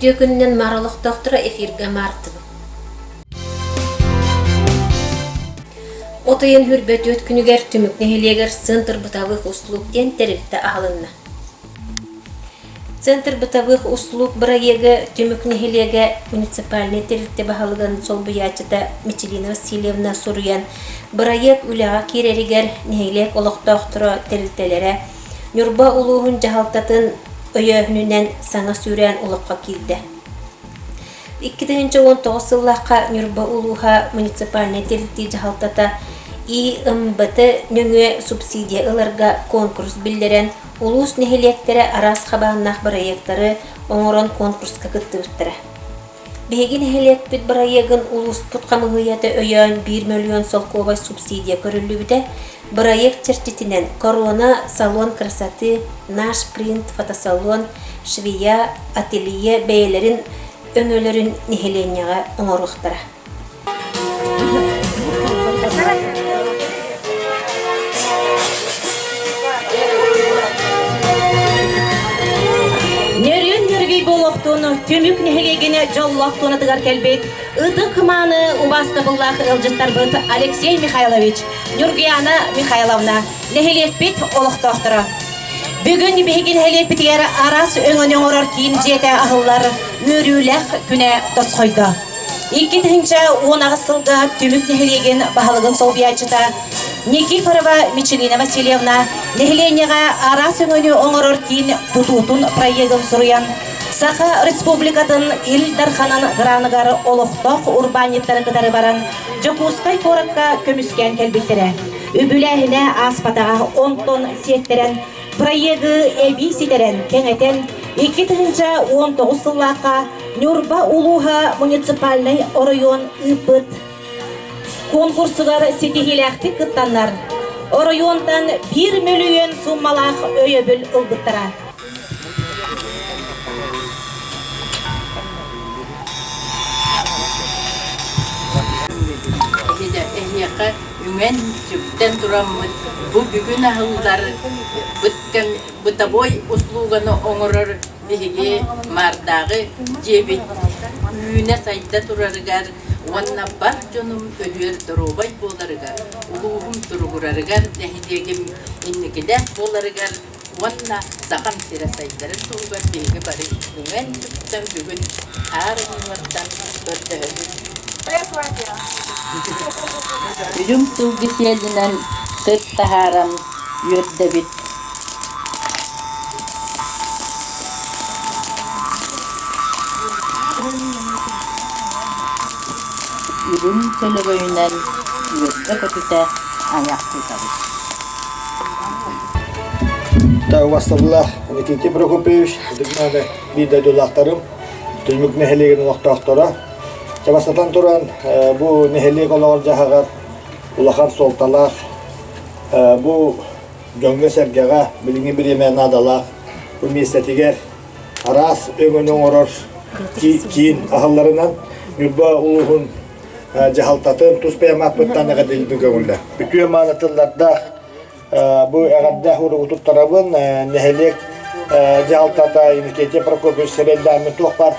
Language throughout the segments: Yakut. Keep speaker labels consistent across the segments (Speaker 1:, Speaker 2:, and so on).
Speaker 1: Үтүө күнүнэн Маар олохтоохторо эфиргэ Маартыбыт. От ыйын 24 күнүгэр Түмүк нэһилиэгэр Центр бытовых услуг диэн тэрилтэ аһылынна. Центр бытовых услуг бырайыага Түмүк нэһилиэгэ муниципальнай тэрилтэ баһылыгын солбуйааччыта Мичилина Васильевна суруйан, бырайыак үлэҕэ киирэригэр нэһилиэк олохтоохторо тэрилтэлэрэ Ньурба улууһун дьаһалтатын өйөөһүнүнэн саҥа сүүрээн олоххо киирдэ. 2019 сыллаахха Ньурба улууһа муниципальнай тэрилтии дьаһалтата ИМБТ нөҥүө субсидия ыларга конкурс биллэрэн, улуус нэһилиэктэрэ араас хабааннаах бырайыактары оҥорон конкурска кыттыбыттара. Биһиги нэһилиэкпит бырайыагын улууспут хамыһыйата өйөөн 1 мөлүйүөн солкуобай субсидия көрүллүбүтэ. Бырайыак чэрчитинэн Корона салон красоты, Наш принт фотосалон, швея, ателье бэйэлэрин өҥөлөрүн нэһилиэнньэҕэ оҥоруохтара.
Speaker 2: Нөрүөн нөргүй буолуохтун түмүк нэһилиэгин дьоллоох туонатыгар кэлбит ытык мааны убаастабыллаах ыалдьыттарбыт Алексей Михайлович, Нюргуяна Михайловна, нэһилиэкпит олохтоохторо. Бүгүн биһиги нэһилиэкпитигэр араас өҥөнү оҥорор киин дьиэтэ аһыллар үөрүүлээх күнэ тосхойдо. 2018 сылга Түмүк нэһилиэгин баһылыгын солбуйааччыта Никифорова Мичилина Васильевна нэһилиэнньэҕэ араас өҥөнү оҥорор киин тутуутун проегын суруйан, Саха Республикатын Ил Дарханын граныгар олохтоох урбаанньыттары кытары баран Дьокуускай куоракка көмүскээн кэлбиттэрэ. Үбүлээһинэ ааспатаҕа, онтон сиэттэрэн Проегы эбии ситэрэн, кэҥэтэн 2019 сыллаахха Ньурба улууһа муниципальнай оройуон ыыппыт конкурсугар ситиһиилээхтик кыттаннар, оройуонтан 1 мөлүйүөн сууммалаах өйөбүл ылбыттара.
Speaker 3: Эһиэхэ үҥэн-сүктэн тураммыт бу бүгүн аһыллар бытовой услуганы оҥорор биһиги Маардааҕы дьиэбит үүнэ-сайда турарыгар уонна бар дьонум өлүөр доруобай буоларыгар, улууһум туругурарыгар, нэһилиэгим инникилээх буоларыгар уонна Сахам сирэ сайдарын туһугар биһиги бары үҥэн-сүктэн бүгүн хаар уҥуоттан көрдөһөбүт. Үрүҥ сылгы сиэлинэн сыт таһааран үөрдэбит. Үрүҥ сөлөгөйүнэн үөрдэ-көтүтэ айах тутабыт.
Speaker 4: Убастабыллаах Никита Прокопьевич, ытык биир дойдулаахтарым, Түмүк нэһилиэгин олохтоохторо. Бастатан туран, бу нэһилиэк олоҕор-дьаһаҕар улахан суолталаах, бу дьоҥҥо-сэргэҕэ билиҥҥи бириэмэ наадалаах бу миэстэтигэр араас өҥөнү оҥорор киин аһылларынан Ньурба улууһун дьаһалтатын тус бэйэм ааппыттан эҕэрдэлиибин көҥүллэ. Үтүө мааны тыллардаах Бу эҕэрдэ уругу туттарабын. Нэһилиэк дьаһалтата Иннокентий Прокопьевич сэрэйдээммин туох баар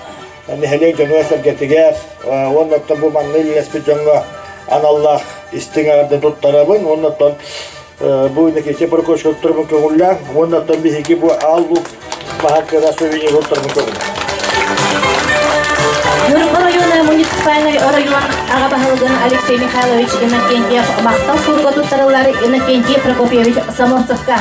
Speaker 4: нэһилиэк дьонугар-сэргэтигэр уонна оттон бу манна үлэлэспит дьоҥҥо аналлаах истиҥ эҕэрдэ туттарабын. Уонна оттон бу Иннокентий Прокопьевич туттарабын көҥүллээн уонна оттон биһиги бу аал луук маһа сувенир туттарабын көҥүллээн.
Speaker 2: Ньурба оройуона муниципальнай оройуон аҕа баһылыгын Алексей Михайлович Иннокентьев махтал суруга туттарыллар Иннокентий Прокопьевич Саморцевка.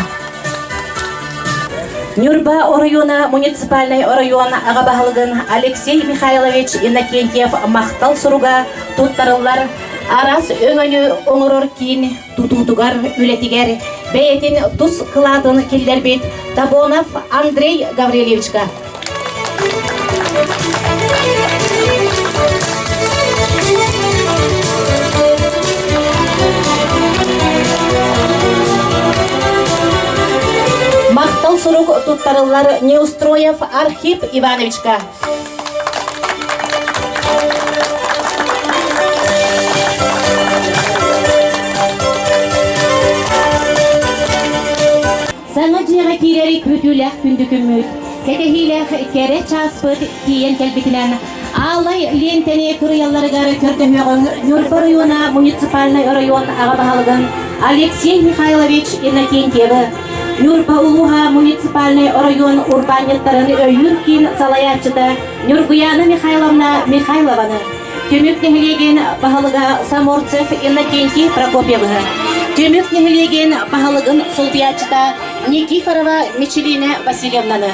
Speaker 2: Ньурба оройуона муниципальнай оройуон аҕа баһылыгын Алексей Михайлович Иннокентьев махтал суруга туттарыллар араас өҥөнү оҥорор киин тутуутугар үлэтигэр бэйэтин тус кылаатын киллэрбит Табонов Андрей Гаврильевичка. Махтал сурук туттарыллар Неустроев Архип Ивановичка. Саҥа дьиэҕэ киирэри күүтүүлээх күндү күммүт. Кэтэһиилээх кэрэ чааспыт тиийэн кэлбитинэн Аалай лиэнтэни кырыйалларыгар көрдөһүөҕүҥ Ньурба оройуона муниципальнай оройуон аҕа баһылыгын Алексей Михайлович Иннокентьевы, Ньурба улууһа муниципальнай оройуон урбаанньыттарын өйүүр киин салайааччыта Ньургуяна Михайловна Михайлованы, Түмүк нэһилиэгин баһылыга Саморцев Иннокентий Прокопьевыһы, Түмүк нэһилиэгин баһылыгын солбуйааччыта Никифорова Мичилина Васильевнаны.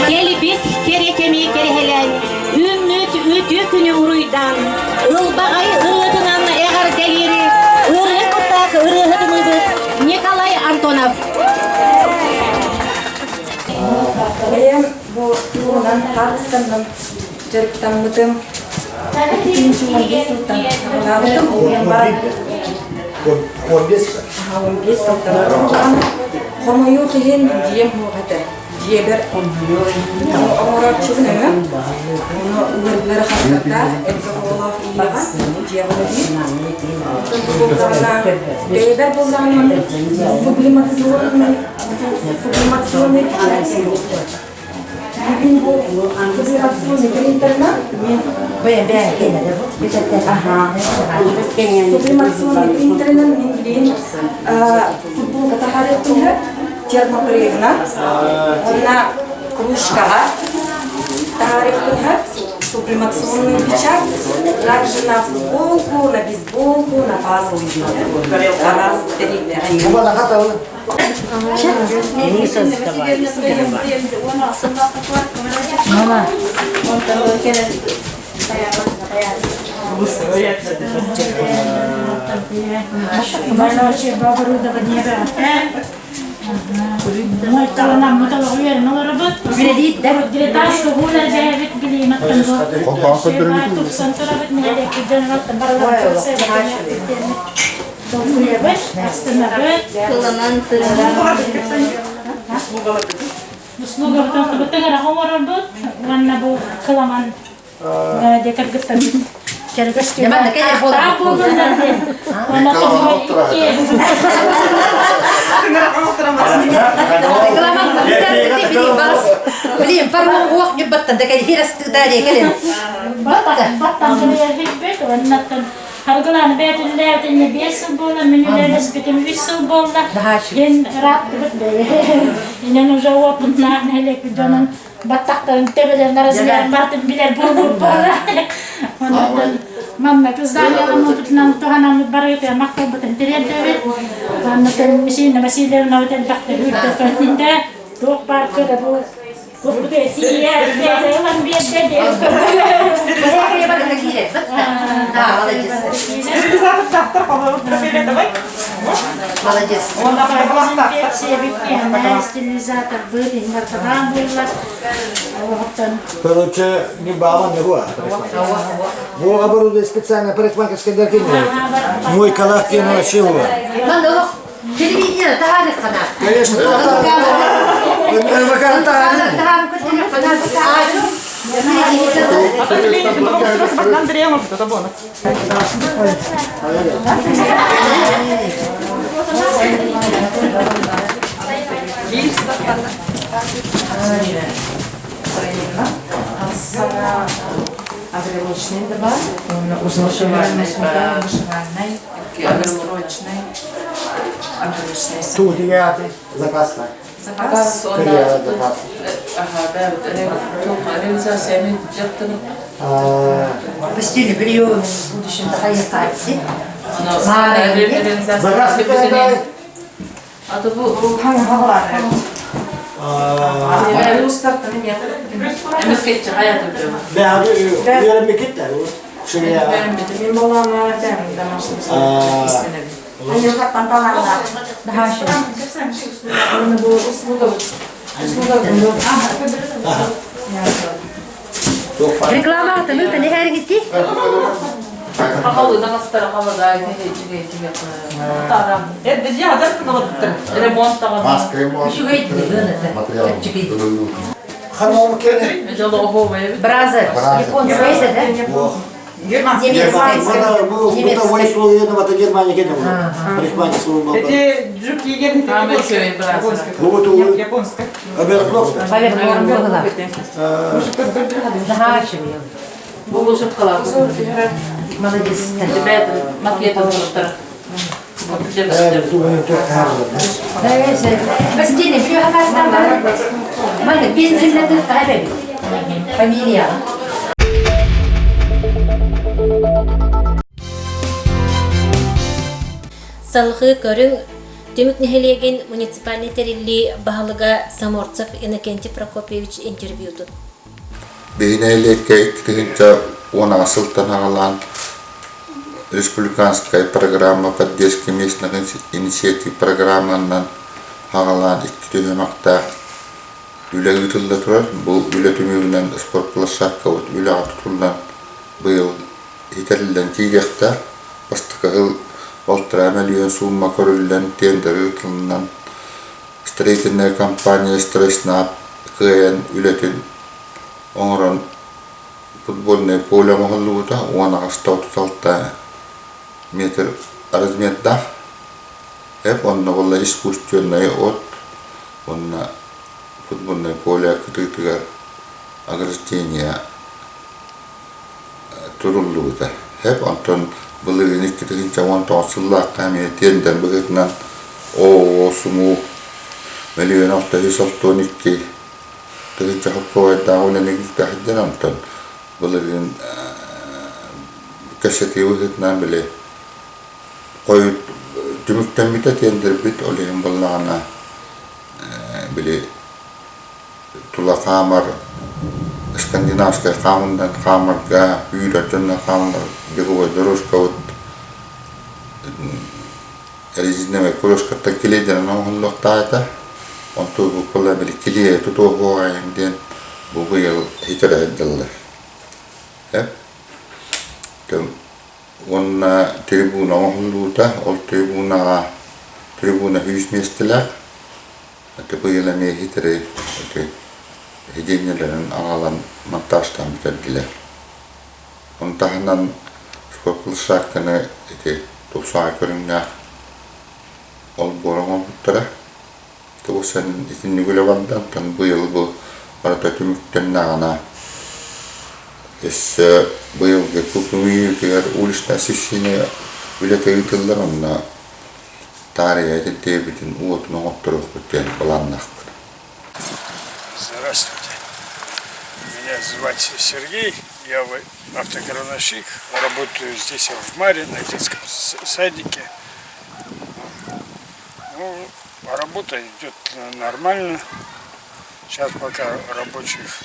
Speaker 2: Кэлбит кэрэ кэми кэрэһэлээн, үүммүт үтүө күнү уруйдаан, ылбаҕай ырыатынан эҕэрдэлиири ырыа куттаах ырыаһытыныыбыт Николай Антонов.
Speaker 5: Бэйэм бу туһунан хаартысканнан дьарыктаммытым. 2015 сылтан саҕалаабытым.
Speaker 4: 15
Speaker 5: 15 сылтан. Хомойуох иһин дьиэм суох этэ. Дьиэбэр оҥорооччубун өҥө. Ону ыарахаттардаах элбэх оҕолоох ийэҕэ дьиэҕэ үлэлиир. Буоллаҕына, бэйэбэр буоллаҕына сублимационный сублимационный печать Сублимационный принтеринэн мин билигин футболка таһаарыахпын термопрегна уонна кружкаҕа таһаарыахпын сублимационный печать также на футболку, на бейсболку, на пазл араас
Speaker 6: Долгуйабыт, астынабыт.
Speaker 1: Кыланан тыынар.
Speaker 6: Услугабытын кыбытык эрэ оҥорорбут уонна бу кыламан дьэ кыргыттарбыт кэргөстүүр буоллуннар диэн. Уонна икки
Speaker 7: Блин, пару ньубаттан да кэлиһир астыыта кэлин.
Speaker 6: Баттан кэлиһирбит уоннаттан Харгылааны бээтиллээбитиннэ 5 сыл буолла, мин үлэлэспитим 3 сыл буолла. Диэн ырааттыбыт бэйэ. Инэн уже опытнаах нэһилиэкпит дьонун баттахтарын төбөлөрүн арасыгар бартын билэр буолбут буолла. Онон манна кыздаанналаммытынан туһанаммыт барыгытыгар махталбытын тириэрдэбит. Манна Мишина Васильевна элбэхтэ үүрдэ туох баар кыра бу
Speaker 7: Молодец.
Speaker 4: Короче, не баба, не буа. Бу оборудование специально парикмахерская для Мой калах кинула чего?
Speaker 7: Телевидение таһаарыххана.
Speaker 4: Конечно, РВК
Speaker 5: Агрелочный да бар, вышивальный, Срочный, обычный.
Speaker 4: Студия заказ.
Speaker 5: Заказ.
Speaker 4: Заказ.
Speaker 3: Ага, да, реализация
Speaker 7: Постели прием в будущем такая.
Speaker 4: Заказ
Speaker 3: А то бу
Speaker 4: Да,
Speaker 7: Реклама атыны таны хәргитти.
Speaker 3: Хахалы таҥастара халадаай үчүгэй үчүгэй тарам. Эрдэ дьадар кылабыттар. Ремонт таҕана.
Speaker 7: Үчүгэй
Speaker 8: Материал.
Speaker 4: Ханон кene.
Speaker 7: Бразер. Японская, да?
Speaker 4: Германия. Bu bu da voice слово это Германия кene bu. Парикмахер слово был.
Speaker 5: Эти жуки
Speaker 4: Bu bu
Speaker 5: Японская.
Speaker 4: Аверблок.
Speaker 7: Наһаа үчүгэй.
Speaker 3: Бу бу калабы.
Speaker 7: Молодец.
Speaker 3: Ребята, макет оҥорбуттар.
Speaker 7: Бастине, билүү хакастан бар. Мана бензинләтер тайбе. Фамилия.
Speaker 1: Салгыы көрүҥ Түмүк нэһилиэгин муниципальнай тэриллии баһылыга Саморцев Иннокентий Прокопьевич интервьютун.
Speaker 8: Биһи нэһилиэккэ 2010 сылтан аҕалаан республиканскай программа поддержки местных инициатив программанан аҕалаан икки түһүмэхтээх үлэ ыытылла турар. Бу үлэ түмүгүнэн спорт площадкабыт үлэҕэ тутуллан быйыл итэриллэн киириэхтээх. Бастакы сыл балтараа мөлүйүөн суумма көрүллэн тендер ыытылынан строительная компания «Стройснаб» кыайан үлэтин оҥорон футбольное поле оҥоһуллубута 18 36 метр размердаах. Эп онно буолла искусственнай от уонна футбольное поле кытыытыгар ограждение туруллубута. Эп онтон былырыын 2019 сыллаахха эмиэ тендер быһыытынан ООО «Сумуу» 1 662 000 холкуобайдаах үлэни ыытта онтон былырыын кэпсэтии быһыытынан били хойут түмүктэммитэ тендербит ол иһин буоллаҕына били тула хаамар скандинавскай хаамынан хаамарга үүрэр дьонно хаамар беговой дорожкабыт резиновай курушкаттан килиэйдэрин оҥоһуллуохтаах этэ. Онту бу били килиэ тутуоһуоҕайын диэн бу быйыл хитэрэ сылдьаллар. Уонна трибуна оҥоһуллуута, ол трибунаҕа трибуна үс миэстэлээх. Ити быйыл эмиэ хитрэй ити сиденьелэрин аҕалан монтажтаан бүтэрдилэр. Ону таһынан спортплощадканы ити тупсаҕай көрүҥнээх олбуор оҥорбуттара. Тугусан итинник үлэ барда, оттон быйыл бу барыта түмүктэннэҕинэ өссө быйылгы күһүҥҥүтүгэр уличное освещение үлэтэ ыытыллар, онно таарыйа итинтиэбитин уотун оҥотторуохпут диэн былааннаахпыт.
Speaker 9: Здравствуйте. Меня звать Сергей, я автокрановщик, работаю здесь в Маре на детском садике. Ну, работа идет нормально. Сейчас пока рабочих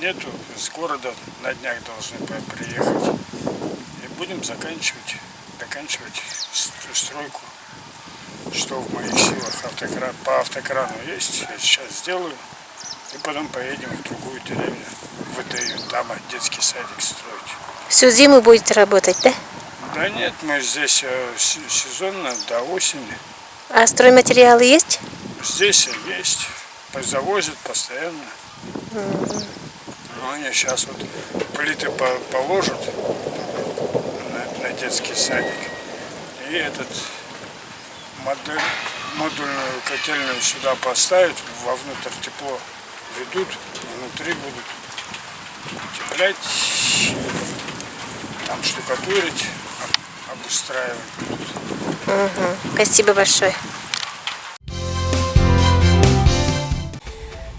Speaker 9: нету, с города на днях должны приехать. И будем заканчивать, доканчивать стройку. Что в моих силах по автокрану есть, я сейчас сделаю. И потом поедем в другую деревню, в Итаю, там детский садик строить.
Speaker 1: Всю зиму будете работать, да?
Speaker 9: Да нет, мы здесь сезонно до осени.
Speaker 1: А стройматериалы есть?
Speaker 9: Здесь есть, завозят постоянно. Ну, они сейчас вот плиты положат на детский садик. И этот модель, модульную котельную сюда поставят, вовнутрь тепло ведут, внутри будут утеплять, там штукатурить, обустраивать будут.
Speaker 1: Угу. Спасибо большое.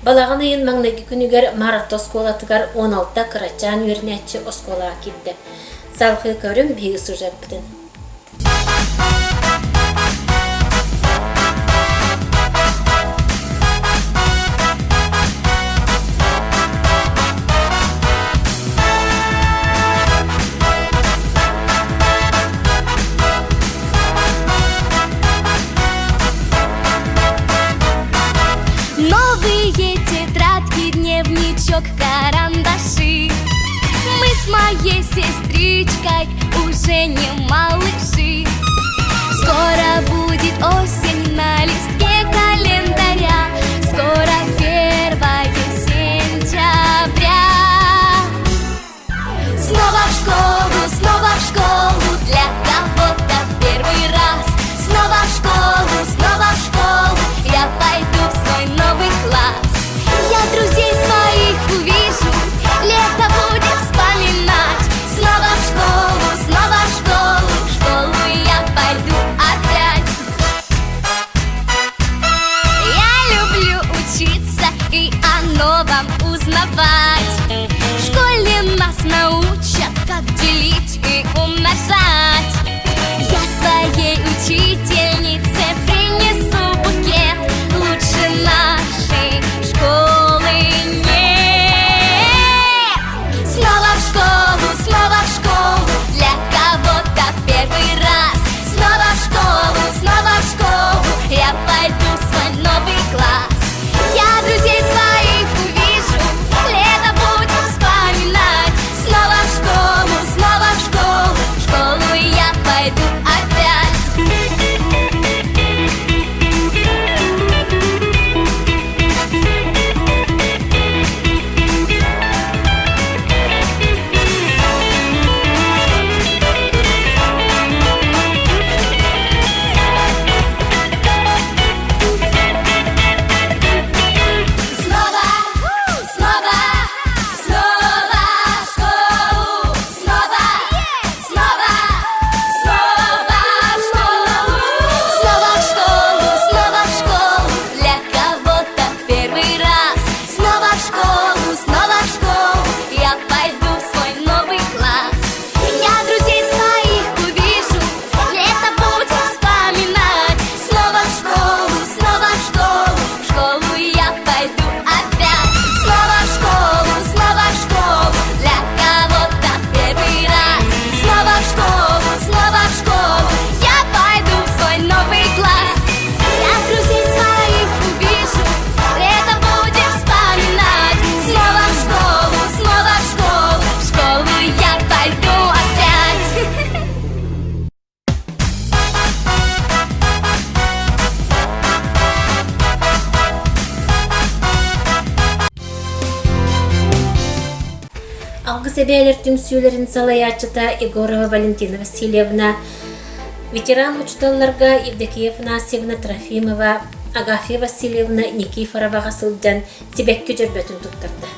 Speaker 1: Балаҕан ыйын маҥнайгы күнүгэр Маар оскуолатыгар 16 кырачаан үөрэнээччи оскуолаҕа киирдэ. Салгыы көрүҥ биһиги сюжеппытын.
Speaker 10: Новые тетрадки, дневничок, карандаши. Мы с моей сестричкой уже не малыши. Скоро будет осень на листке календаря, Скоро первое сентября. Снова в школу, снова в школу, для кого-то в первый раз. Снова в школу, снова в школу, я пойду в свой новый класс. Я друзей своих увижу, лето будем вспоминать. Снова в школу, снова в школу, в школу я пойду опять. Я люблю учиться и о новом узнавать. В школе нас научат, как делить и умножать. Я своей учительнице принесу букет. Лучше нашей школы нет. Снова в школу, снова в школу, для кого-то в первый раз. Снова в школу, снова в школу, я пойду в свой новый класс. Я друзей своих увижу, лето будем вспоминать. Снова в школу, снова в школу, в школу я пойду опять. Снова, снова, снова в школу, снова, снова, снова в школу, снова в школу, снова в школу, для кого-то в первый раз. Снова в школу, снова в школу, я пойду в свой новый класс. Я друзей своих увижу, лето будем вспоминать. Снова в школу, снова в школу, в школу я пойду опять. Снова в школу, снова в школу, для кого-то в первый раз. Снова в школу, снова в школу, я пойду в свой новый класс. Я друзей своих увижу, лето будем вспоминать. Снова в школу, снова в школу, в школу я пойду опять.
Speaker 1: Алгыс эбээлэр түмсүүлэрин салайааччыта Егорова Валентина Васильевна, ветеран учууталларга Евдокия Афанасьевна Трофимова, Агафья Васильевна Никифороваҕа сылдьан сибэкки дьөрбөтүн туттарда.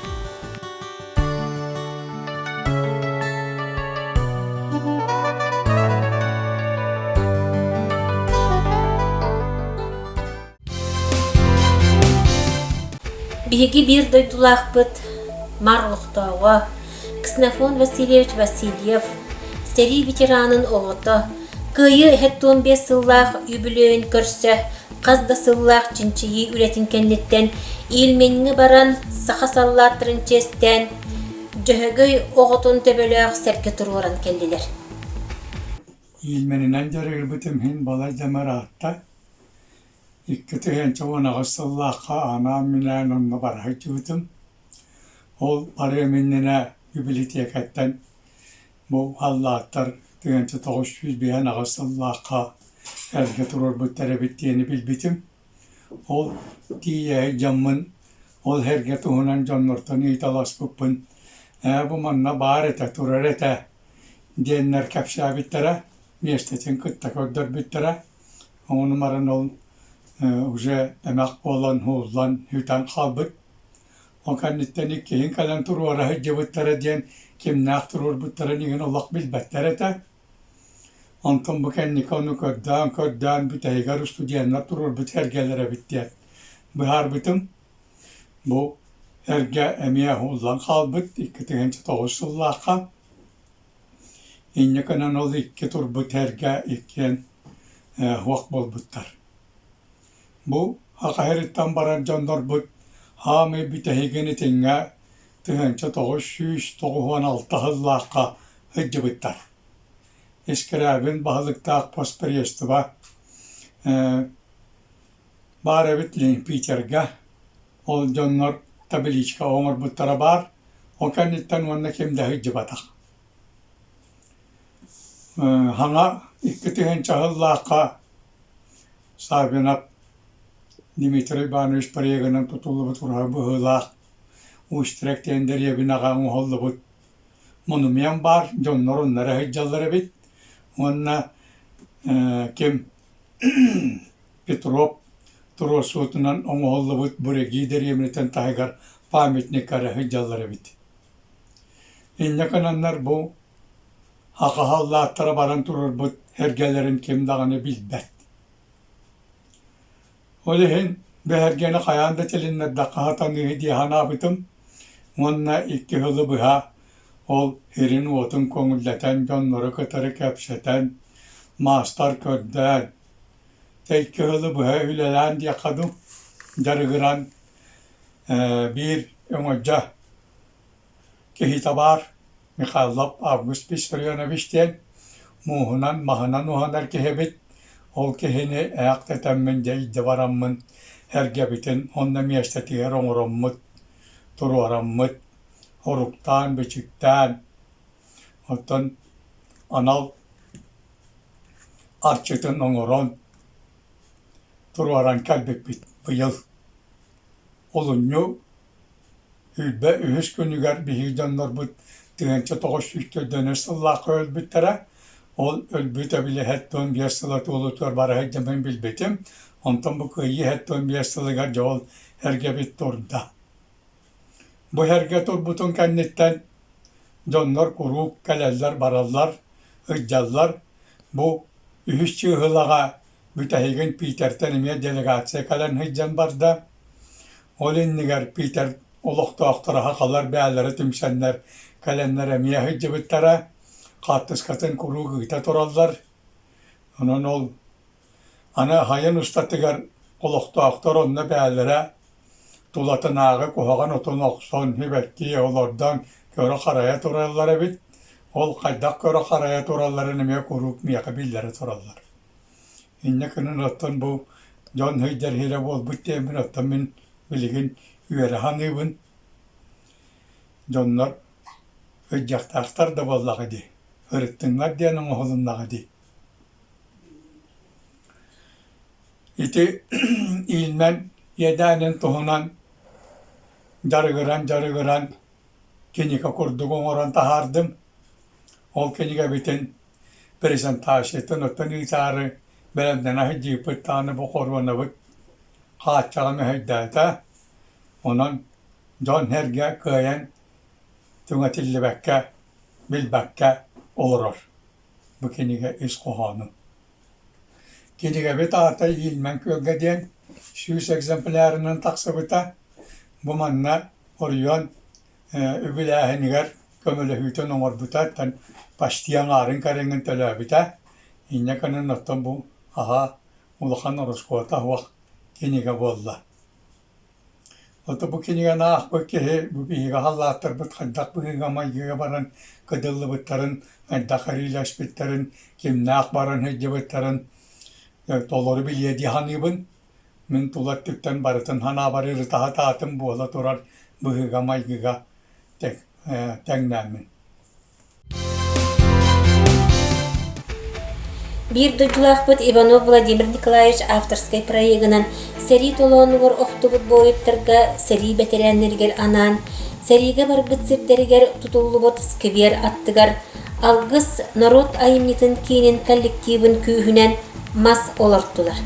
Speaker 1: Биһиги биир дойдулаахпыт Мар олохтооҕо Ксенофонт Васильевич Васильев, сэрии ветеранын оҕото, Кыайыы 75 сыллаах үбүлүөйүн көрсө хас да сыллаах чинчийии үлэтин кэнниттэн Ильмеҥҥэ баран саха саллааттарын чиэстээн Дьөһөгөй оҕотун төбөлөөх сэргэ туруоран кэллилэр.
Speaker 11: Ильменинэн дьарыгырбытым иһин балай да ыраатта. 2018 сыллаахха анаан-минээн онно бара сылдьыбытым. Ол барыам иннинэ бибилитиэкэттэн бу халлааттар 1958 сыллаахха эргэ туруорбуттар эбит диэни билбитим. Ол тиийэ дьоммун ол эргэ туһунан дьоннортон ыйыталаспыппын ээ бу манна баар этэ, турар этэ диэннэр кэпсээбиттэрэ, миэстэтин кытта көрдөрбүттэрэ. Ону баран ол уже эмэх буолан ууллан сүтэн хаалбыт. Ол кэнниттэн иккиһин кэлэн туруора сылдьыбыттара диэн кимнээх туруорбуттарын иһин олох билбэттэр этэ. Онтон бу кэнники ону көрдөөн-көрдөөн бүтэһигэр устудьуоннар туруорбут эргэлэр эбит диэн быһаарбытым. Бу эргэ эмиэ ууллан хаалбыт 2009 сыллаахха. Инньэ гынан ол икки турбут эргэ иккиэн суох буолбуттар. Бу Хахаһырыттан барар дьоннорбут хаамыы бүтэһигин итинҥэ 1996 сыллаахха сылдьыбыттар. Искрябин баһылыктаах постпредство баар эбит Питергэ. Ол дьоннор табличка оҥорбуттара баар. Ол кэнниттэн уонна ким да сылдьыбатах. Хаҥа 2000 сыллаахха Саввинов Дмитрий Иванович проегынан тутуллубут ураһа быһыылаах Усть-Трек диэн дэриэбинэҕэ оҥоһуллубут монумент баар, дьоннор онно эрэ сылдьаллар эбит уонна ким Петров туруорсуутунан оҥоһуллубут Буреги дэриэбинэтин таһыгар памятникка эрэ сылдьаллар эбит. Инньэ гынаннар бу Хахаһаллааттара баран турарбыт эргэлэрин ким даҕаны билбэт. Ол иһин бэһэргэни хайаан да тилиннэрдэххэ сатаныыһы дии санаабытым уонна икки сылы быһа ол сирин-уотун көҥүллэтэн, дьоннору кытары кэпсэтэн, маастар көрдөөн, икки сылы быһа үлэлээн диэххэ дуу, дьарыгыран биир өҥөдьө киһитэ баар Михайлов Август Виссарионович диэн мууһунан, маһынан уһанар киһибит. Ол киһини ээхтэтэммин дьэ илдьэ бараммын эргэбитин уонна миэстэтигэр оҥороммут, туруораммыт, уруктаан-бичиктээн, оттон анал арчытын оҥорон туруоран кэлбиппит быйыл олунньу Үлбэ үһүс күнүгэр биһиги дьоннорбут 1909 төрдүнүс сыллаахха өлбүттэрэ. Ол өлбүт эбили 75 сыла туолуутугар бара сылдьаммын билбитим. Онтон бу Кыайыы 75 сылыгар дьэ ол эргэбит турда. Бу эргэ турбутун кэнниттэн дьоннор куруук кэлэллэр-бараллар, ыдьаллар. Бу үһүс чыыһылаҕа бүтэһигин Питертэн эмиэ делегация кэлэн сылдьан барда. Ол иннигэр Питер олохтоохторо сахалар бэйэлэрэ түмсэннэр кэлэннэр эмиэ сылдьыбыттара, хаартыскатын куруук ыыта тураллар. Онон ол аны сайын устатыгар олохтоохтор онно бэйэлэрэ тулатынааҕы куһаҕан отун охсон, сибэкки олордон көрө-харайа тураллар эбит. Ол хайдах көрө-харайа туралларын эмиэ куруук миэхэ биллэрэ тураллар. Инньэ гынан оттон бу дьон сылдьар сирэ буолбут диэммин оттон мин билигин үөрэ саныыбын. Дьоннор сылдьыахтаахтар да буоллаҕа дии, ырыттыҥнар диэн оҥоһулуннаҕа дии. Ити ииннэн иэдээнин туһунан дьарыгыран-дьарыгыран кинигэ курдук оҥорон таһаардым. Ол кинигэбитин презентациятын оттон ыытаары бэлэмнэнэ сылдьыыппыт даҕаны бу хоруонабыт хааччаҕа мэһэйдээтэ. Онон дьон-сэргэ кыайан түҥэтиллибэккэ, билбэккэ олорор бу кинигэ ис хоһоонун. Кинигэбит аата Иилмэн күөлгэ диэн 100 экземплярынан тахсыбыта. Бу манна оройуон үбүлээһинигэр көмөлөһүүтүн оҥорбута, оттон почти аҥаарын кэриҥин төлөөбүтэ. Инньэ гынан оттон бу аһа улахан ороскуота суох кинигэ буолла. Ото бу кинигэни аахпыт киһи бу биһиги халлааттарбыт хайдах быһыыга-майгыга баран кыдыллыбыттарын, хайдах эриилэспиттэрин, кимнээх баран сылдьыбыттарын толору билиэ дии саныыбын. Мин тула өттүттэн барытын санаабар ырытаһытаатым буола турар быһыыга-майгыга тэҥнээммин.
Speaker 1: Биир дойдулаахпыт Иванов Владимир Николаевич авторскай проегынан сэрии толоонугар охтубут буойуттарга сэрии бэтэрээннэригэр анаан сэриигэ барбыт сирдэригэр тутуллубут сквер аттыгар Алгыс норуот айымньытын киинин коллективын күүһүнэн мас олортулар.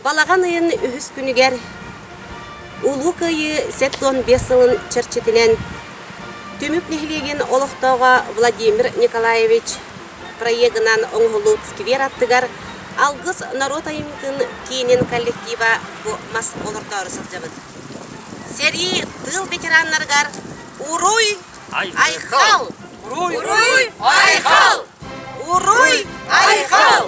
Speaker 12: Балаҕан ыйын үһүс күнүгэр Улуу Кыайыы 75 сылын чэрчитинэн Түмүк нэһилиэгин олохтооҕо Владимир Николаевич проегынан оҥоһуллубут сквер аттыгар Алгыс норуот айымньытын киинин коллектива бу мас олордоору сылдьабыт. Сэрии тыыл ветераннарыгар Уруй! Айхал! Уруй! Айхал! Уруй! Айхал!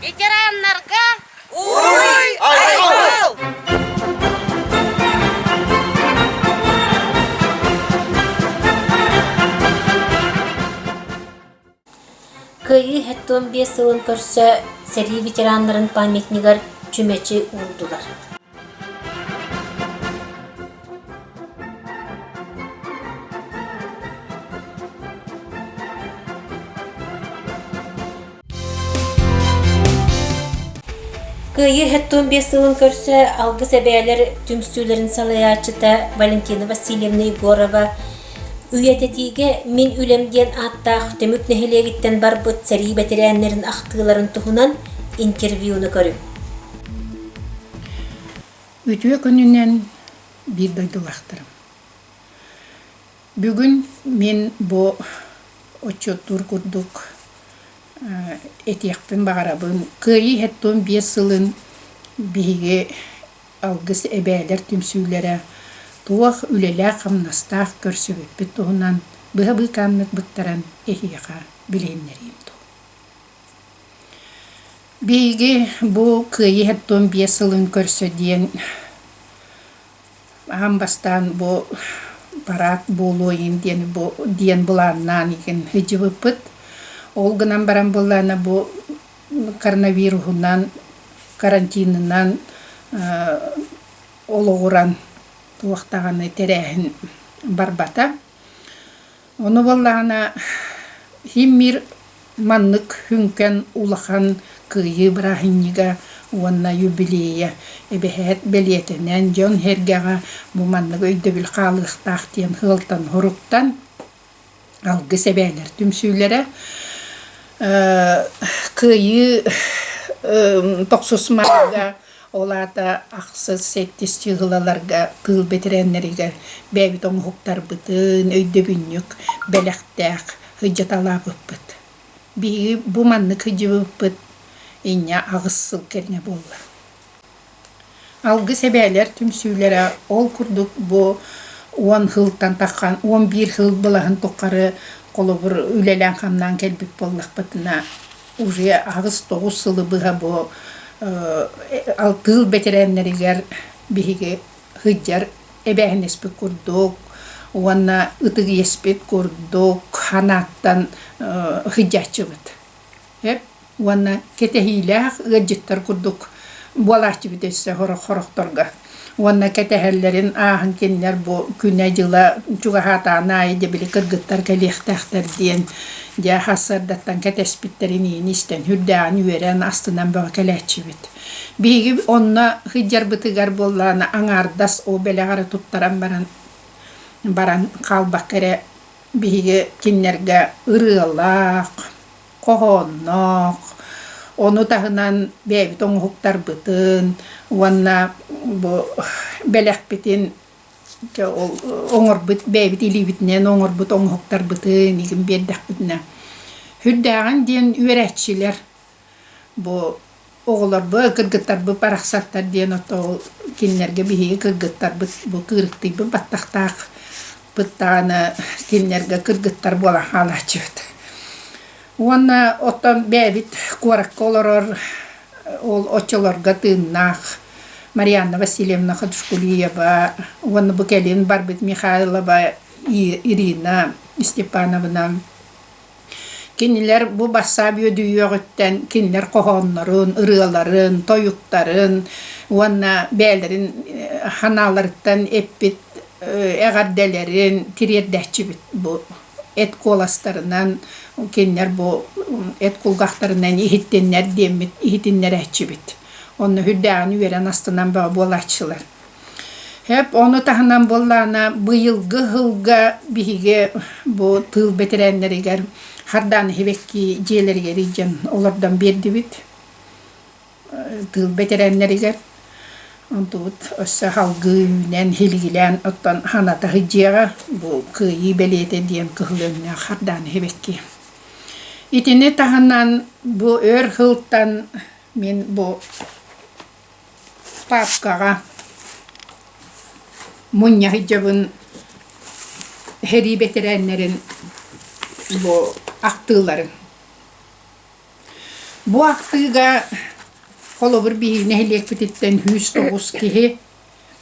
Speaker 12: Ветераннарга Уруй! Айхал!
Speaker 1: Кыайыы 75 сылын көрсө сэрии ветераннарын памятнигар чүмэчи уурдулар. Кыайыы 75 сылын көрсө Алгыс эбээлэр түмсүүлэрин салайааччыта Валентина Васильевна Егорова үйэтитиигэ Мин үлэм диэн ааттаах Түмүк нэһилиэгиттэн барбыт сэрии бэтэрээннэрин ахтыыларын туһунан интервьюну көрүҥ.
Speaker 13: Үтүө күнүнэн биир дойдулаахтарым. Бүгүн мин бу отчуоттуур курдук этиэхпин баҕарабын. Кыайыы 75 сылын биһиги Алгыс эбээлэр түмсүүлэрэ туох үлэлээх-хамнастаах көрсүбүппүт туһунан быһа быыкааннык быктаран эһиэхэ билиһиннэриим дуу. Биһиги бу Кыайыы 75 сылын көрсө диэн Аан бастаан бу парад буолуойун диэн бу диэн былааннаан игин сылдьыбыппыт. Ол гынан баран буоллаҕына бу коронавируһунан, карантинынан олоҕуран туох даҕаны тэрээһин барбата. Ону буоллаҕына син-биир маннык сүҥкэн улахан Кыайыы бырааһынньыга уонна юбилейа эбэһээт бэлиэтэнэн дьон-сэргэҕэ бу маннык өйдөбүл хаалыахтаах диэн сыалтан-соруктан алгыс эбээлэр түмсүүлэрэ Кыайыы тохсус маайга Ол аата ахсыс, сэттис чыыһылаларга тыыл бэтэрээннэригэр бэйэбит оҥоһуктарбытын, өйдөбүнньүк бэлэхтээх сылдьыталаабыппыт. Биһиги бу маннык сылдьыбыппыт инньэ аҕыс сыл кэриҥэ буолла. Алгыс эбээлэр түмсүүлэрэ ол курдук бу уон сылтан таххан, 11 сыл былаһын тухары холобур үлэлээн-хамнаан кэлбит буоллахпытына уже аҕыс-тоҕус сылы быһа бу тыыл бэтэрээннэригэр биһиги сылдьар эбээһинэспит курдук уонна ытык иэспит курдук ханааттан сылдьааччыбыт. Уонна кэтэһиилээх ыалдьыттар курдук буолааччыбыт өссө сорох-сорохторго. Уонна кэтэһэллэрин ааһан кинилэр бу күнэ-дьыла чугаһаатаҕын аайы дьэ били кыргыттар кэлиэхтээхтэр диэн дьэ сарсыардаттан кэтэспиттэрин иин истэн сүрдээҕин үөрэн астынан бөҕө кэлээччибит. Биһиги онно сылдьарбытыгар буоллаҕына аҥаардас ол бэлэх эрэ туттаран баран баран хаалбакка эрэ биһиги кинилэргэ ырыалаах, хоһоонноох, ону таһынан бэйэбит оҥоһуктарбытын уонна бу бэлэхпитин ол оҥорбут бэйэбит илиибитинэн оҥорбут оҥоһуктарбытын игин биэрдэхпитинэ сүрдээҕин диэн үөрээччилэр бу оҕолорбут кыргыттарбыт барахсаттар диэн ото ол кинилэргэ биһиги кыргыттарбыт бу кыырыктыйбыт баттахтаах. Барбыппыт даҕаны кинилэргэ кыргыттар буолан хаалааччыбыт. Уонна оттон бэйэбит куоракка олорор ол оччолорго тыыннаах Марианна Васильевна Ходушкулиева уонна бу кэлин барбыт Михайлова Ирина Степановна Кинилэр бу бассаап үөдүйүөҕүттэн кинилэр хоһооннорун, ырыаларын, тойуктарын уонна бэйэлэрин ханааларыттан эппит эҕэрдэлэрин тириэрдээччибит бу эт куоластарынан кинилэр бу эт кулгаахтарынан иһиттиннэр диэммит иһитиннэрээччибит. Онно үрдээҕин үөрэн астынан бөҕө буолааччылар. Эп ону таһынан буоллаҕына быйылгы сылга биһиги бу тыыл бэтэрээннэригэр Хардааны сибэкки дьиэлэригэр илдьэн олордон биэрдибит. Тыыл бэтэрээннэригэр. Онтубут өссө салгыы үүнэн, силигилээн оттон ханата сылдьыаҕа бу Кыайыы бэлиэтэ диэн кыһыл өҥнөөх Хардааны сибэкки. Итини таһынан бу өр сылтан мин бу Паапкаҕа мунньа сылдьабын сэрии бэтэрээннэрин бу ахтыыларын. Бу ахтыыга холобур биһиги нэһилиэкпититтэн 109 киһи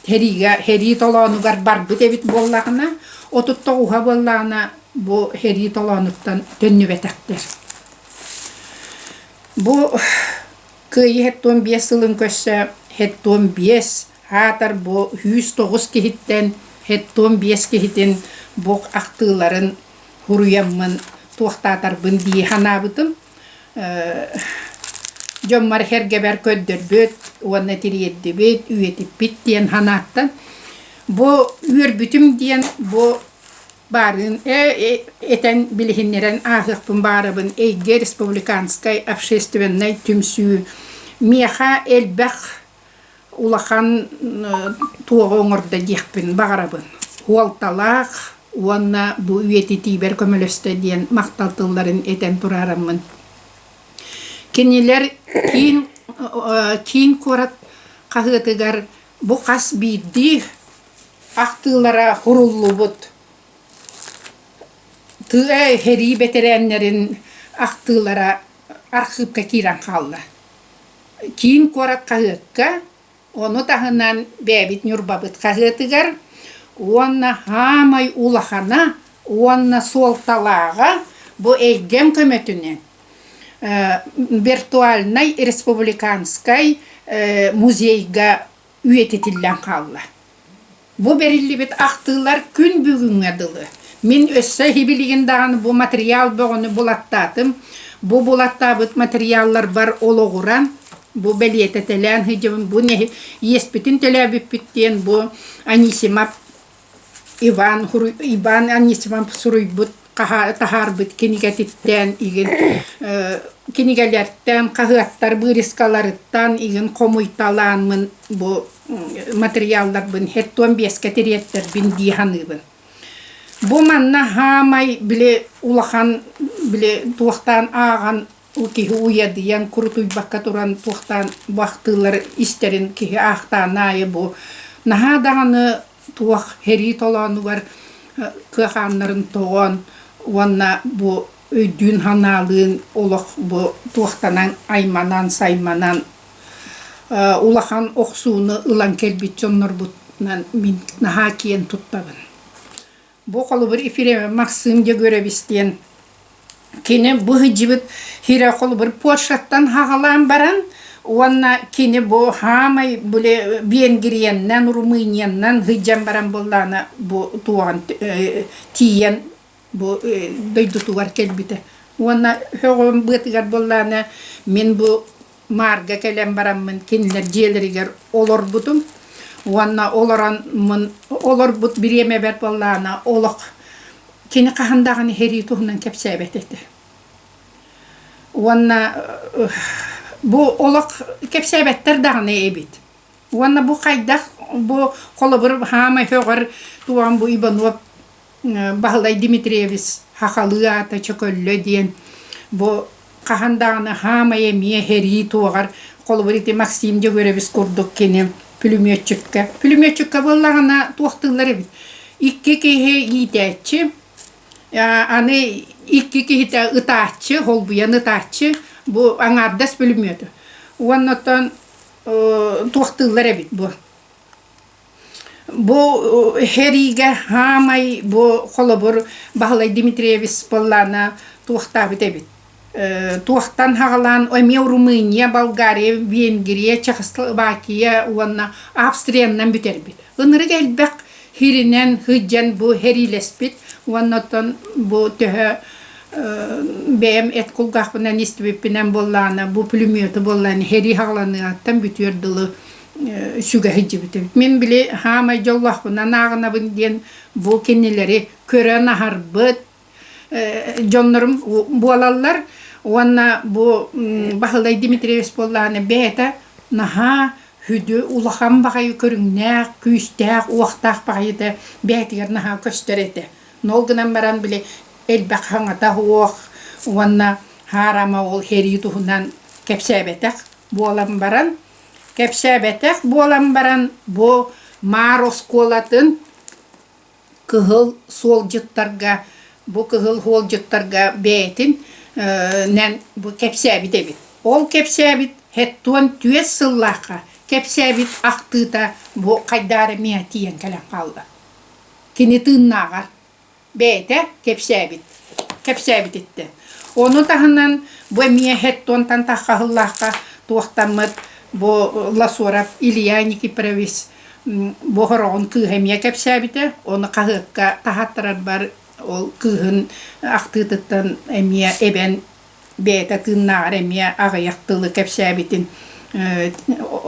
Speaker 13: сэриигэ сэрии толоонугар барбыт эбит буоллаҕына, 39-а буоллаҕына бу сэрии толоонуттан төннүбэтэхтэр. Бу Кыайыы 75 сылын көрсө 75, аатар бу 109 киһиттэн 75 киһитин бу ахтыыларын суруйаммын туохтаатарбын дии санаабытым. Дьоммор сэргэбэр көрдөрбүт уонна тириэрдибит, үйэтиппит диэн санааттан бу үөрбүтүм диэн бу Баарыын этэн билиһиннэрэн ааһыахпын баарабын Эйгэ республиканскай общественнай түмсүү миэхэ элбэх улахан туоҕу оҥордо диэхпин баҕарабын. Суолталаах уонна бу үйэтитиибэр көмөлөстө диэн махтал тылларын этэн тураараммын. Кинилэр киин, киин куорат хаһыатыгар бу хас биирдии Ахтыылара хуруллубут тыа сэрии бэтэрээннэрин ахтыылара архыыпка киирэн хаалла. Киин куорат хаһыакка, ону таһынан бэйэбит Ньурбабыт хаһыатыгар уонна саамай улахана уонна суолталааҕа бу эйгэм көмөтүнэн виртуальнай республиканскай музейга үйэтитиллэн хаалла. Бу бэриллибит ахтыылар күн бүгүҥҥэ дылы. Мин өссө иһибилигин даҕаны бу материал бөҕөнү булаттаатым. Бу булаттаабыт материалларбар олоҕуран, бу бэлиэтэтэлээн сылдьабын, бу иэспитин төлөөбүппүт диэн бу Анисимов Иван, Иван Анисимов суруйбут таһаарбыт кинигэтиттэн игин кинигэлэртэн, хаһыаттар вырезкаларыттан игин хомуйталааммын бу материалларбын хеттуон биэскэ тириэртэрбин дии саныыбын. Бу манна хаамай били улахан били туохтаан ааҕан киһи уйадыйан курутуйбакка туран туохтаан бу ахтыылар истэрин киһи аахтаан аайы бу наһаа даҕаны туох сэрии толоонугар кыахааннарын тоҕон уонна бу өйдүүн-санаалыын олох бу туохтанан айманан-сайманан улахан охсууну ылан кэлбит дьоннорбутунан мин наһаа киэн туттабын. Бу холобур Ефремов Максим Дьөгүөрэбис диэн кини бу сылдьыбыт сирэ холобур Польшаттан хаҕалаан баран уонна кини бу хаамай били Венгрияннан, Румынияннан сылдьан баран буоллаҕына бу туоҕан тиийэн бу дойдутугар кэлбитэ. Уонна сөҕүм быатыгар буоллаҕына мин бу Маарга кэлэн бараммын кинилэр дьиэлэригэр олорбутум уонна олороммун олорбут бириэмэбэр буоллаҕына олох кини хаһан даҕаны сэрии туһунан кэпсээбэт этэ. Уонна бу олох кэпсээбэттэр даҕаны эбит. Уонна бу хайдах бу холобур хаамай сөҕөр туом бу Иванов Баһылай Дмитриевич сахалыы аата Чөкөллө диэн бу хаһан даҕаны хаамай эмиэ сэрии туоҕар холобур ити Максим Дьөгүөрэбис курдук кини пулеметчикка пулеметчикка буоллаҕына туохтууллар эбит. Икки киһи иитээччи, аны икки киһитэ ытааччы, холбуйан ытааччы, бу аҥаардас бүлүмүөтү. Уонна оттон туохтыыллар эбит бу. Бу сэриигэ хаамай бу холобур Баһылай Дмитриевич буоллаана туохтаабыт эбит. Туохтан хаҕалаан эмиэ Румыния, Болгария, Венгрия, Чехословакия уонна Австриянан бүтэрбит. Ынырык элбэх сиринэн сылдьан бу сэриилэспит уонна оттон бу төһө бэйэм эт кулгаахпынан истибиппинэн буоллаҕына бу пулемету буоллаҕына сэрии хаҕаланыаҕыттан бүтүөр дылы сүгэ сылдьыбытым. Мин били хаамай дьоллоохпунан ааҕынабын диэн бу кинилэри көрөн аһарбыт дьоннорум буолаллар уонна бу Баһылай Дмитриевич буоллаҕына бэйэтэ наһаа сүдү улахан баҕайы көрүҥнээх, күүстээх, уохтаах баҕайыта бэйэтигэр наһаа көстөр этэ. Но ол гынан баран били элбэх хаҥата суох уонна хаарама ол сэрии туһунан кэпсээбэтэх буолан баран Кэпсээбэтэх буолан баран, бу Маар оскуолатын кыһыл суолдьуттарга, бу кыһыл суолдьуттарга бэйэтин нэн бу кэпсээбит эбит. Ол кэпсээбит хэттуон түөс сыллаахха кэпсээбит ахтыыта бу хайдаары эмиэ тиийэн кэлэн хаалла. Кини тыыннааҕар бэйэтэ кэпсээбит кэпсээбититтэн. Ону таһынан бу эмиэ хэттуонтан таххаһыллаахха туохтаммыт бу Ласуров Илья Никифорович бу хороҕун кыыһа эмиэ кэпсээбитэ. Ону хаһыакка таһааттарарбар ол кыыһын ахтыытыттан эмиэ эбэн бэйэтэ тыыннааҕар эмиэ аҕыйах тылы кэпсээбитин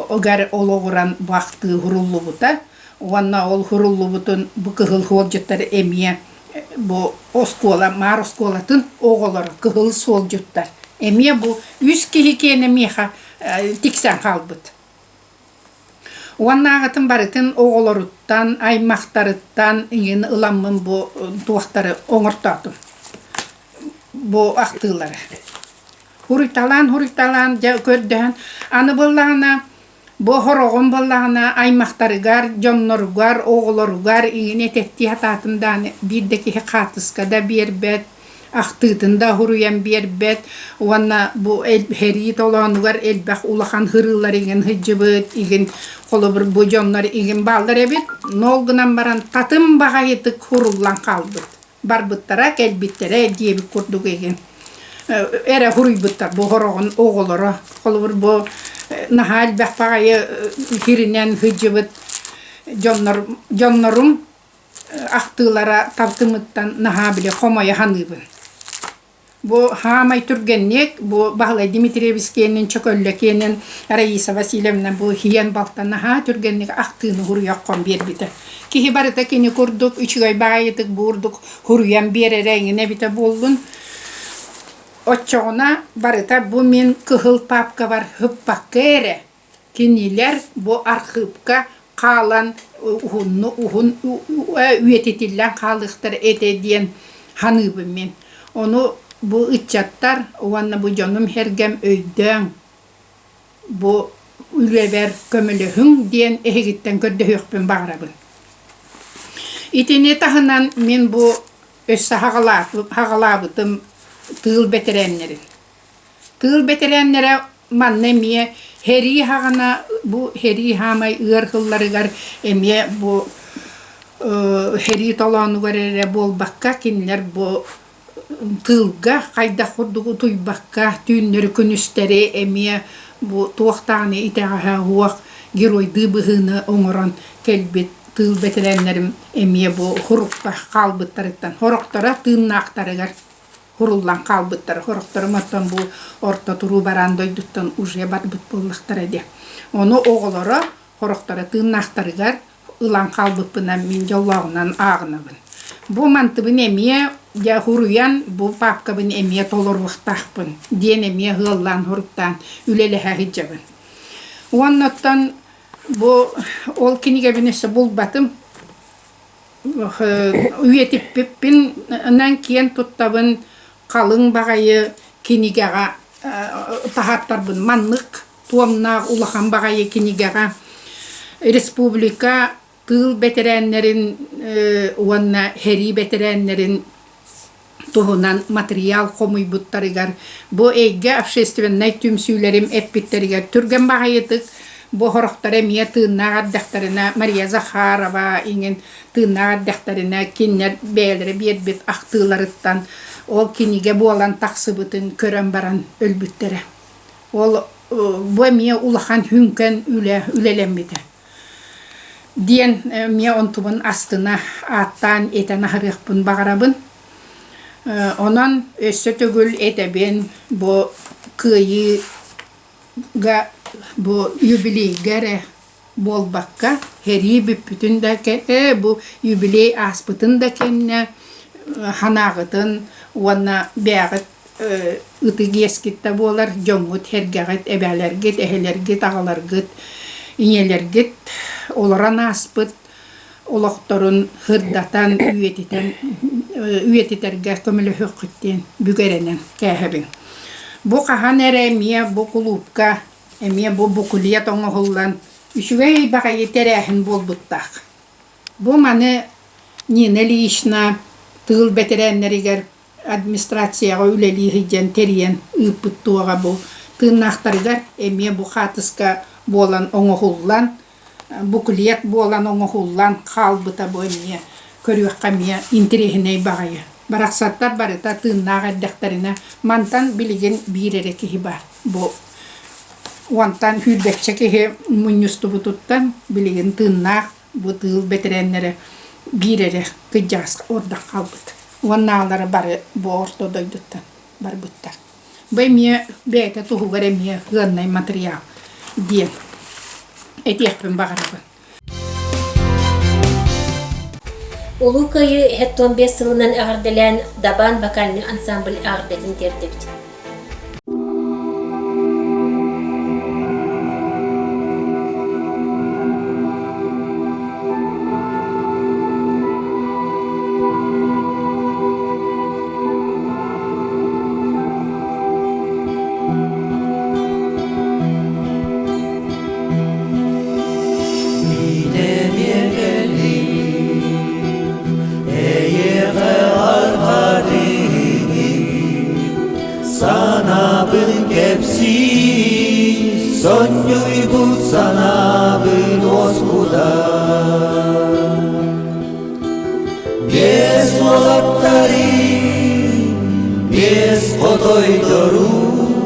Speaker 13: ыгар олоҕуран бу ахтыы уһуруллубута уонна ол уһуруллубутун бу кыһыл суолдьуттар эмиэ бу оскуола Маар оскуолатын оҕолоро кыһыл суолдьуттар эмиэ бу үс киһи киэнэ миэхэ тиксэн хаалбыт. Уоннааҕытын барытын оҕолоруттан, аймахтарыттан иҥин ыламмын бу туохтары оҥортоотум. Бу ахтыылары. Хуруйталаан-хуруйталаан дьэ көрдөһөн аны буоллаҕына бу хороҕум буоллаҕына аймахтарыгар, дьонноругар, оҕолоругар иҥин этэттии сатаатым даҕаны биир да киһи хаартыска да биэрбэт, ахтыытын да суруйан биэрбэт уонна бу сэрии толоонугар элбэх улахан һырыылар иҥин сылдьыбыт, игин холобур бу дьоннор игин бааллар эбит, но ол гынан баран татым баҕайытык һуруллан хаалбыт. Барбыттара, кэлбиттэрэ диэбит курдук игин эрэ суруйбуттар бу хороҕун оҕолоро. Холобур бу наһаа элбэх баҕайы сиринэн сылдьыбыт дьоннор дьоннорум ахтыылара тартымыттан наһаа били хомойо саныыбын. Бу хаамай түргэнник бу Баһылай Дмитриевич киэнин, Чөкөллө киэнин Раиса Васильевна бу иһийэн балта наһаа түргэнник ахтыыны суруйаххон биэрбитэ. Киһи барыта кини курдук үчүгэй баҕайытык буурдук суруйан биэрэрэ эҥин эбитэ буоллун. Оччоҕуна барыта бу мин кыһыл паапкабар һыппакка эрэ Кинилэр бу архыыпка хаалан уһунну уһун үйэтитиллэн хаалыахтара этэ диэн саныыбын мин. Ону бу ыччаттар уонна бу дьонум-сэргэм өйдөөҥ, бу үлэбэр көмөлөһүҥ диэн эһигиттэн көрдөһүөхпүн баҕарабын. Итини таһынан мин бу өссө хаҕалаабытым тыыл бэтэрээннэрин. Тыыл бэтэрээннэрэ манна эмиэ сэрии саҕана бу сэрии саамай ыар сылларыгар эмиэ бу сэрии толоонугар эрэ буолбакка кинилэр бу тыылга хайдах курдук утуйбакка түүннэри-күнүстэри эмиэ бу туох даҕаны итэҕэһэ суох геройдыы быһыыны оҥорон кэлбит тыыл бэтэрээннэрим эмиэ бу сурукка хаалбыттарыттан сорохторо тыыннаахтарыгар Һуруллан хаалбыттара. Сорохторум оттон бу орто туруу бараан дойдуттан уже барбыт буоллахтара дии. Ону оҕолоро сорохторо тыыннаахтарыгар ылан хаалбыппынан мин дьоллооҕунан ааҕынабын. Бу мантыбын эмиэ дьэ суруйан бу паапкабын эмиэ толоруохтаахпын диэн эмиэ ыаллаан-соруктаан үлэлэһэ сылдьабын. Уонна оттон бу ол кинигэбин өссө булбатым. Үйэтиппиппинэн киэн туттабын, халыҥ баҕайы кинигэҕэ таһааттарбын. Маннык туомнаах улахан баҕайы кинигэҕэ республика тыыл бэтэрээннэрин уонна сэрии бэтэрээннэрин туһунан матырыйаал хомуйбуттарыгар бу эйгэ общественнай түмсүүлэрим эппиттэригэр түргэн баҕайытык бу сорохторо эмиэ тыыннаах эрдэхтэринэ Мария Захарова иҥин тыыннаах эрдэхтэринэ кинилэр бэйэлэрэ биэрбит ахтыыларыттан ол кинигэ буолан тахсыбытын көрөн баран өлбүттэрэ. Ол бу эмиэ улахан хүҥкэн үлэ үлэлэммитэ. Диэн эмиэ онтубун астына ааттаан этэн аһарыахпын баҕарабын. Онон өссө төгүл этэбин бу кыайыыга бу юбилейга эрэ буолбакка, сэрии бүппүтүн да э бу юбилей ааспытын да кэннэ ханаҕытын уонна бэйэҕит ытык иэскит да буолар дьоҥҥут-сэргэҕит, эбээлэргит, эһэлэргит, аҕаларгыт, ийэлэргит олорон ааспыт олохторун сырдатан, үйэтитэн үйэтитэргэ көмөлөһүөххүт диэн бүк эрэнэн кээһэбин. Бу хаһан эрэ эмиэ бу кулуупка эмиэ бу букулет оҥоһуллан үчүгэй баҕайы тэрээһин буолбуттаах. Бу маны Нина Ильинична тыыл бэтэрээннэригэр администрацияҕа үлэлии сылдьан тэрийэн ыыппыт туоҕа бу тыыннаахтарыгар эмиэ бу хаатыска буолан оҥоһуллан буклет буолан оҥоһуллан хаалбыта бу эмиэ көрүөххэ эмиэ интэриэһинэй баҕайы. Барахсаттар барыта тыыннаах эрдэхтэринэ мантан билигин биир эрэ киһи баар бу уонтан сүүрбэччэ киһи мунньустубутуттан билигин тыыннаах бу тыыл бэтэрээннэрэ биир эрэ кырдьаҕас ордон хаалбыт. Уоннаалара бары бу орто дойдуттан барбыттар. Бу эмиэ бэйэтэ туһугар эмиэ ыаннай матырыйаал диэн этиэхпин баҕарабын.
Speaker 1: Улуу Кыайыы 75 сылынан эҕэрдэлээн Дабаан вокальнай ансамбль эҕэрдэтин тиэрдибит.
Speaker 14: Санаабын кэпсии, сонньуйбут санаабын уоскутар. Биэс уолаттарым, биэс хотойдорум,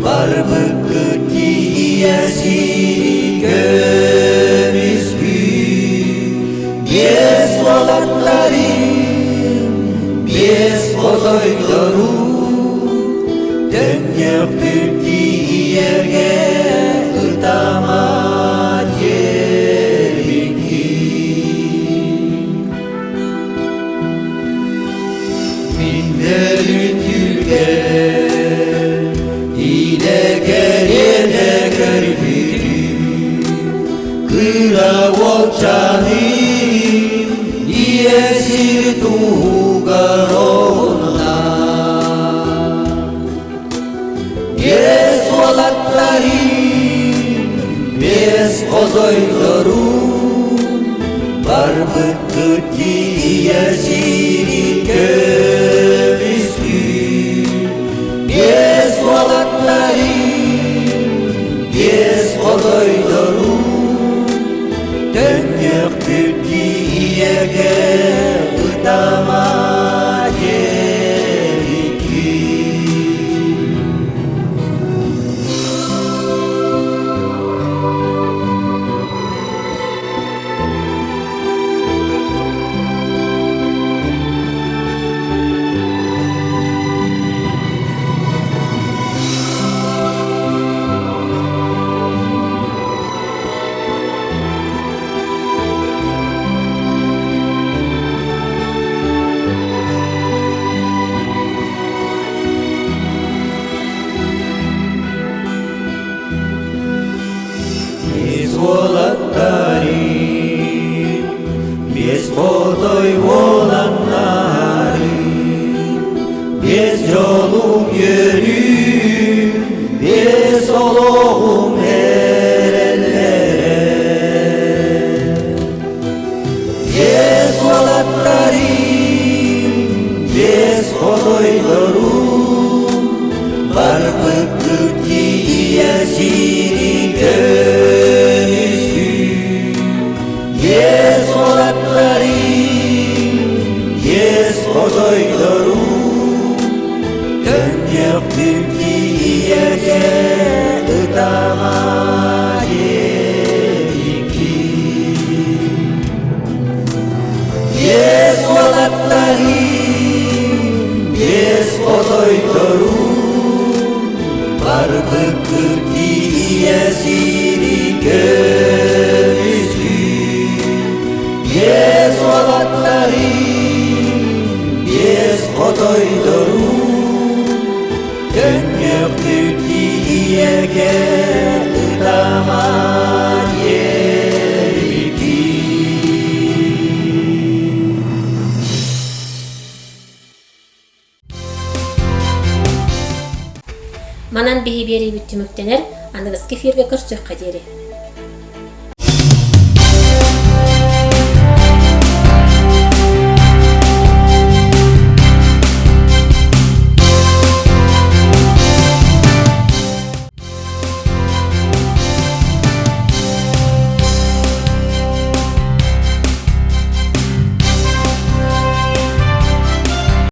Speaker 14: барбыккыт тиийэ сири көмүскүү. Биэс уолаттарым, биэс хотойдорум, төннүөхпүт тиийэргэ ытама диэбиккин. Мин өлүн түргэн, илэ кэриэтэ көрбүтүм, кыра уолчаным ийэ сир туһугар оҕунна. Биэс уолаттарым, биэс хотойдорум, барбыккыт тиийэ сири көмүскүү. Биэс уолаттарым, биэс хотойдорум, төннүөхпүт тиийэргэ ытама диэбиккин. хотойдорум, барбыккыт ийэ сири көмүскүү. Ес уолаттарым, ес хотойдорум, көнньүөхпүт ийэгэ ытама диэбиккин. Ес уолаттарым, ес хотойдорум, барбыккыт ийэ сири көмүскүү. Ес уолаттарым, ес хотойдорум, көнньүөхпүт ийэгэ ытама диэбиккин.
Speaker 1: Манан биһи биэриибит түмүктэнэр, аныгыскы эфиргэ көрсүөххэ диэри.